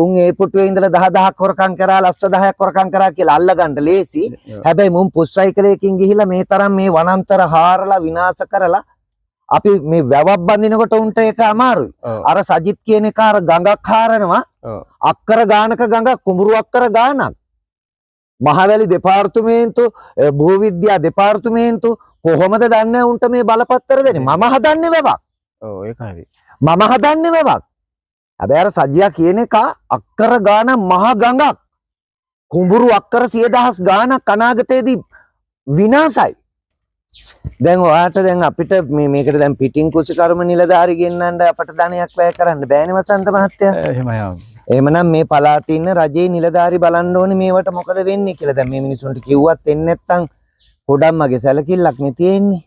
උන් ඒ පුටුවේ ඉඳලා 10,000ක් හොරකම් කරා, ලක්ෂ 10ක් හොරකම් කරා කියලා අල්ලගන්න ලේසි. හැබැයි මුන් පුස් සයිකලයකින් ගිහිල්ලා මේ තරම් මේ වනාන්තර හාරලා විනාශ කරලා අපි මේ වැවක් බඳිනකොට උන්ට ඒක අමාරුයි. අර සජිත් කියන එක අර ගඟක් හාරනවා. අක්කර ගානක ගඟක්, කුඹුරු අක්කර ගානක්. මහවැලි දෙපාර්තමේන්තු, භූවිද්‍යා දෙපාර්තමේන්තු කොහොමද දන්නේ උන්ට මේ බලපත්‍ර දෙන්නේ? මම හදන්නේ වැවක්. ඔව් ඒක හරි. මම හදන්නේ වැවක්. හැබැයි අර සජියා කියන එක අක්කර ගාන මහ ගඟක්. කුඹුරු අක්කර 100,000 ගානක් අනාගතයේදී විනාශයි. දැන් ඔයාට දැන් අපිට මේ මේකට දැන් පිටින් කුසිකර්ම නිලධාරි ගෙන්නන්න අපට ධනයක් වැය කරන්න බෑනේ වසන්ත මහත්තයා. එහෙමයි. එහෙමනම් මේ පළාතේ ඉන්න රජයේ නිලධාරි බලන්න ඕනේ මේවට මොකද වෙන්නේ කියලා. දැන් මේ මිනිසුන්ට කිව්වත් එන්නේ නැත්තම් පොඩම්මගේ සැලකිල්ලක් නේ තියෙන්නේ.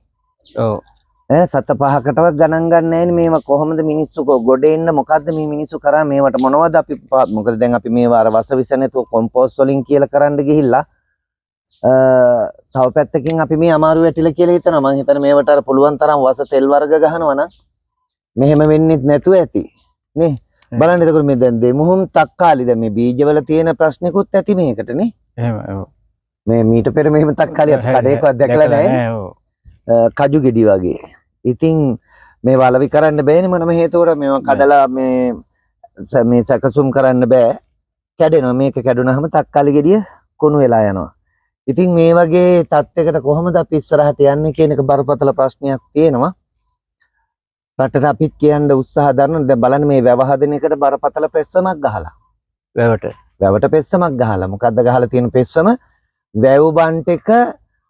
ඔව්. ඈ සත පහකටවත් ගණන් ගන්න නෑනේ මේවා කොහොමද මිනිස්සු ගොඩ එන්න මොකද්ද මේ මිනිස්සු කරා මේවට මොනවද අපි මොකද දැන් අපි මේවා අර වසවිස නැතුව කොම්පෝස්ට් වලින් කියලා කරන්න ගිහිල්ලා තව පැත්තකින් අපි මේ අමාරු වැටිලා කියලා හිතනවා. මං හිතන්නේ මේවට අර පුළුවන් තරම් වස තෙල් වර්ග ගහනවා නම් මෙහෙම වෙන්නෙත් නැතුව ඇති නේ. බලන්න එතකොට මේ දැන් දෙමුහුම් තක්කාලි දැන් මේ බීජවල තියෙන ප්‍රශ්නිකුත් ඇති මේකට නේ. එහෙම ඔව්. මේ මීට පෙර මෙහෙම තක්කාලි අපි කඩේකවත් දැකලා නෑනේ. ඔව්. කජු ගෙඩි වගේ. ඉතින් මේ වලවි කරන්න බෑනේ මොනම හේතුවකට මේවා කඩලා මේ මේ සැකසුම් කරන්න බෑ. කැඩෙනවා. මේක කැඩුනහම තක්කාලි ගෙඩිය කුණු වෙලා යනවා. ඉතින් මේ වගේ තත්යකට කොහොමද අපි ඉස්සරහට යන්නේ කියන එක බරපතල ප්‍රශ්නයක් තියෙනවා. රටට අපිත් කියන්න උත්සාහ දරනවා. දැන් බලන්න මේ වැව හදන එකට බරපතල පෙස්සමක් ගහලා. වැවට. වැවට පෙස්සමක් ගහලා. මොකද්ද ගහලා තියෙන පෙස්සම? වැව් බන්ට් එක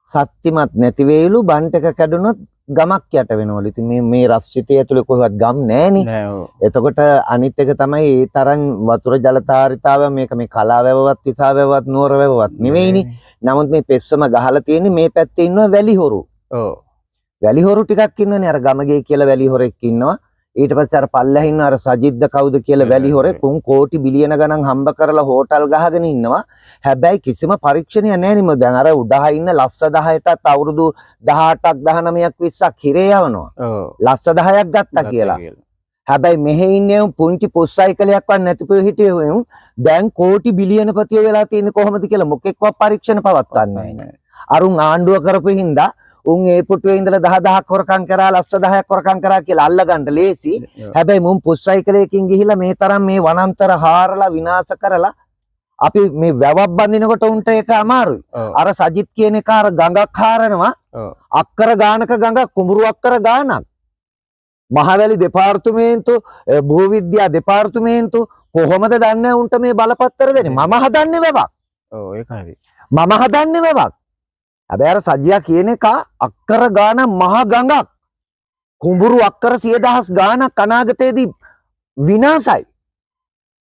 සත්‍තිමත් නැති වේලු, බන්ට් එක කැඩුනොත් ගමක් යට වෙනවලු. ඉතින් මේ මේ රෆ්සිතේ ඇතුලේ කොහෙවත් ගම් නෑනේ. නෑ ඔව්. එතකොට අනිත් එක තමයි ඒ තරම් වතුර ජලධාරිතාව මේක මේ කලා වැවවත් තිසා වැවවත් නුවර වැවවත් නෙවෙයිනේ. නමුත් මේ පෙස්සම ගහලා තියෙන්නේ මේ පැත්තේ ඉන්නවා වැලි හොරු. ඔව්. වැලි හොරු ටිකක් ඉන්නවනේ. අර ගමගේ කියලා වැලි හොරෙක් ඉන්නවා. ඊට පස්සේ අර පල්ලෙහා ඉන්න අර සජිත්ද කවුද කියලා වැලි හොරෙක් උන් කෝටි බිලියන ගණන් හම්බ කරලා හෝටල් ගහගෙන ඉන්නවා. හැබැයි කිසිම පරීක්ෂණයක් නැහැ නේ. දැන් අර උඩහා ඉන්න ලක්ෂ 10ටත් අවුරුදු 18ක් 19ක් 20ක් හිරේ යවනවා. ඔව්. ලක්ෂ 10ක් ගත්තා කියලා. හැබැයි මෙහෙ ඉන්නේ උන් පුංචි පොස් සයිකලයක්වත් නැතිව හිටියේ උන් දැන් කෝටි බිලියනපතියෝ වෙලා තියෙන්නේ කොහොමද කියලා මොකෙක්වත් පරීක්ෂණ පවත්වන්නේ නැහැ. අරුන් ආණ්ඩුව කරපු හින්දා උන් ඒ පුටුවේ ඉඳලා 10,000ක් හොරකම් කරා, ලක්ෂ 10ක් හොරකම් කරා කියලා අල්ලගන්න ලේසි. හැබැයි මුන් පුස් සයිකලයකින් ගිහිල්ලා මේ තරම් මේ වනාන්තර හාරලා විනාශ කරලා අපි මේ වැවක් බඳිනකොට උන්ට ඒක අමාරුයි. අර සජිත් කියන එක අර ගඟක් හාරනවා. අක්කර ගානක ගඟක්, කුඹුරු අක්කර ගානක්. මහවැලි දෙපාර්තමේන්තු, භූවිද්‍යා දෙපාර්තමේන්තු කොහොමද දන්නේ උන්ට මේ බලපත්‍ර දෙන්නේ? මම හදන්නේ වැවක්. ඔව් ඒක හරි. මම හදන්නේ වැවක්. හැබැයි අර සජියා කියන එක අක්කර ගාන මහ ගඟක්. කුඹුරු අක්කර 100,000 ගානක් අනාගතයේදී විනාශයි.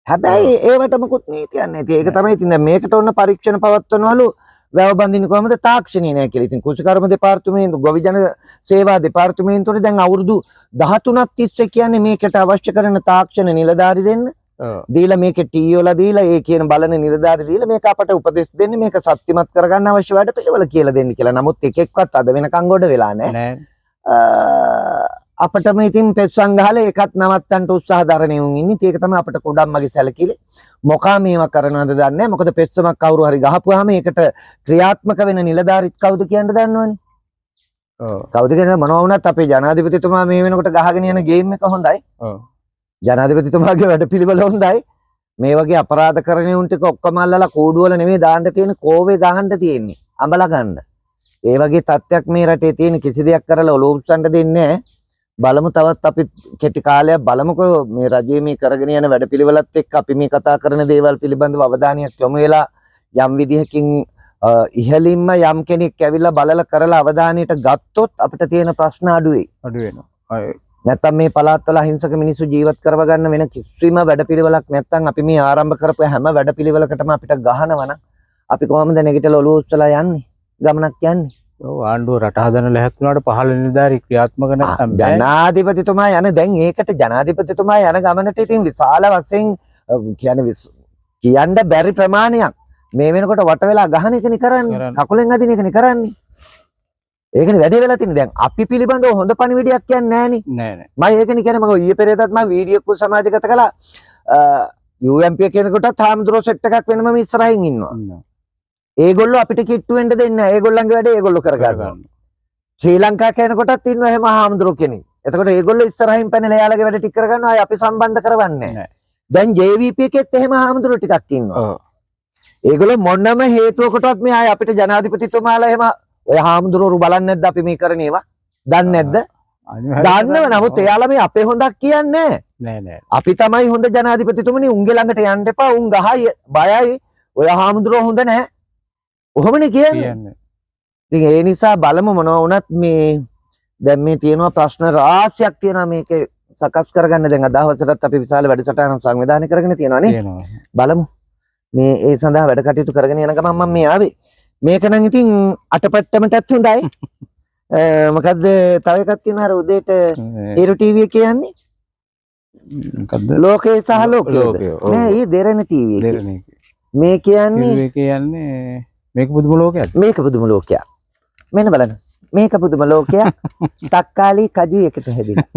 හැබැයි ඒවට මොකුත් නීතියක් නැහැ. ඉතින් ඒක තමයි ඉතින් දැන් මේකට ඔන්න පරීක්ෂණ පවත්වනවලු වැව බඳින්න කොහමද තාක්ෂණي නැහැ කියලා. ඉතින් කෘෂිකර්ම දෙපාර්තමේන්තු, ගොවිජන සේවා දෙපාර්තමේන්තුවට දැන් අවුරුදු 13ක් තිස්සේ කියන්නේ මේකට අවශ්‍ය කරන තාක්ෂණ නිලධාරි දෙන්න. දීලා මේකේ ටී වල දීලා ඒ කියන බලන නිලධාරි දීලා මේක අපට උපදෙස් දෙන්න, මේක සත්‍යමත් කරගන්න අවශ්‍ය වැඩ පිළිවෙල කියලා දෙන්න කියලා. නමුත් එකෙක්වත් අද වෙනකන් ගොඩ වෙලා නැහැ. අපටම ඉතින් පෙස්සන් ගහලා ඒකත් නවත්තන්න උත්සාහ දරන උන් ඉන්නේ. ඉතින් ඒක තමයි අපට කුඩම්මගේ සැලකිලි. මොකා මේවා කරනවද දන්නේ නැහැ. මොකද පෙස්සමක් කවුරු හරි ගහපුවාම ඒකට ක්‍රියාත්මක වෙන නිලධාරිත් කවුද කියන්න දන්නවනේ. ඔව්. කවුද කියන්නේ මොනවා වුණත් අපේ ජනාධිපතිතුමා මේ වෙනකොට ගහගෙන යන ගේම් එක හොඳයි. ඔව්. ජනාධිපතිතුමාගේ වැඩපිළිවෙල හොඳයි. මේ වගේ අපරාධ කරන උන් ටික ඔක්කොම අල්ලලා කූඩු වල නෙමෙයි දාන්න තියෙන, කෝවේ ගහන්න තියෙන්නේ. අඹලා ගන්න. ඒ වගේ තත්ත්වයක් මේ රටේ තියෙන, කිසි දෙයක් කරලා ඔලුව උස්සන්න දෙන්නේ නැහැ. බලමු තවත් අපි කෙටි කාලයක් බලමුකෝ මේ රජයේ මේ කරගෙන යන වැඩපිළිවෙලත් එක්ක අපි මේ කතා කරන දේවල් පිළිබඳව අවධානයක් යොමු වෙලා යම් විදිහකින් ඉහළින්ම යම් කෙනෙක් ඇවිල්ලා බලලා කරලා අවධානයට ගත්තොත් අපිට තියෙන ප්‍රශ්න අඩු වෙයි. අඩු වෙනවා. නැත්තම් මේ පළාත්වල අහිංසක මිනිස්සු ජීවත් කරව ගන්න වෙන කිසිම වැඩපිළිවෙලක් නැත්තම් අපි මේ ආරම්භ කරපු හැම වැඩපිළිවෙලකටම අපිට ගහනවා නම් අපි කොහොමද නැගිටලා ඔලුව උස්සලා යන්නේ? ගමනක් යන්නේ. ඔව්, ආණ්ඩුව රට හදන ලැහත් වුණාට පහළ නිලධාරි ක්‍රියාත්මක නැත්තම් බෑ. ජනාධිපතිතුමා යන දැන් ඒකට ජනාධිපතිතුමා යන ගමනට ඉතින් විශාල වශයෙන් කියන්නේ කියන්න බැරි ප්‍රමාණයක් මේ වෙනකොට වට වෙලා ගහන එකනේ කරන්නේ. කකුලෙන් අදින එකනේ කරන්නේ. ඒකනේ වැඩේ වෙලා තියෙන්නේ. දැන් අපි පිළිබඳව හොඳ පණිවිඩයක් කියන්නේ නෑනේ. නෑ නෑ. මම ඒකනේ කියන්නේ, මම ඊයේ පෙරේදත් මම වීඩියෝ එකක් සමාජගත කළා. UMP කෙනෙකුටත් හාමුදුරුවෝ සෙට් එකක් වෙනමම ඉස්සරහින් ඉන්නවා. ඉන්නවා. ඒගොල්ලෝ අපිට කිට්ටු වෙන්න දෙන්නේ නැහැ. ඒගොල්ලන්ගේ වැඩේ ඒගොල්ලෝ කරගන්නවා. කරගන්න. ශ්‍රී ලංකා කෙනෙකුටත් ඉන්නවා එහෙම හාමුදුරුවෝ කෙනෙක්. එතකොට ඒගොල්ලෝ ඉස්සරහින් පැනලා එයාලගේ වැඩ ටික කරගන්නවා. ආයේ අපි සම්බන්ධ කරවන්නේ නැහැ. නෑ. දැන් JVP එකෙත් එහෙම හාමුදුරුවෝ ටිකක් ඉන්නවා. ඔව්. ඒගොල්ලෝ මොනම හේතුවකටවත් මේ ආයේ අපිට ජනාධිපතිතුමාලා එහෙම ඔය හාමුදුරුවෝ බලන්නේ නැද්ද අපි මේ කරන ඒවා? දන්නේ නැද්ද? අනිවාර්යයෙන්ම දන්නව. නමුත් එයාලා මේ අපේ හොඳක් කියන්නේ නැහැ. නෑ නෑ. අපි තමයි හොඳ ජනාධිපතිතුමනි, උන්ගේ ළඟට යන්න එපා, උන් ගහයි, බයයි, ඔය හාමුදුරුවෝ හොඳ නැහැ. ඔහොමනේ කියන්නේ. කියන්නේ. ඉතින් ඒ නිසා බලමු මොනවා වුණත් මේ දැන් මේ තියෙනවා ප්‍රශ්න රාශියක් තියෙනවා මේකේ සකස් කරගන්න. දැන් අද හවසටත් අපි විශාල වැඩසටහනක් සංවිධානය කරගෙන තියෙනවා නේ. තියෙනවා. බලමු. මේ ඒ සඳහා වැඩ කටයුතු කරගෙන යන ගමන් මම මේ ආවේ. මේක නම් ඉතින් අටපට්ටමටත් හොඳයි. මොකද්ද තව එකක් තියෙනවා අර උදේට හිරු ටීවී එකේ යන්නේ. මොකද්ද? ලෝකේ සහ ලෝකයේද? ලෝකය, ඔව්. නෑ, ඊ දෙරණ ටීවී එකේ. දෙරණ එකේ. මේ කියන්නේ හිරු එකේ යන්නේ මේක පුදුම ලෝකයක්. මේක පුදුම ලෝකයක්. මෙන්න බලන්න. මේක පුදුම ලෝකයක්. තක්කාලි කජු එකට හැදිලා.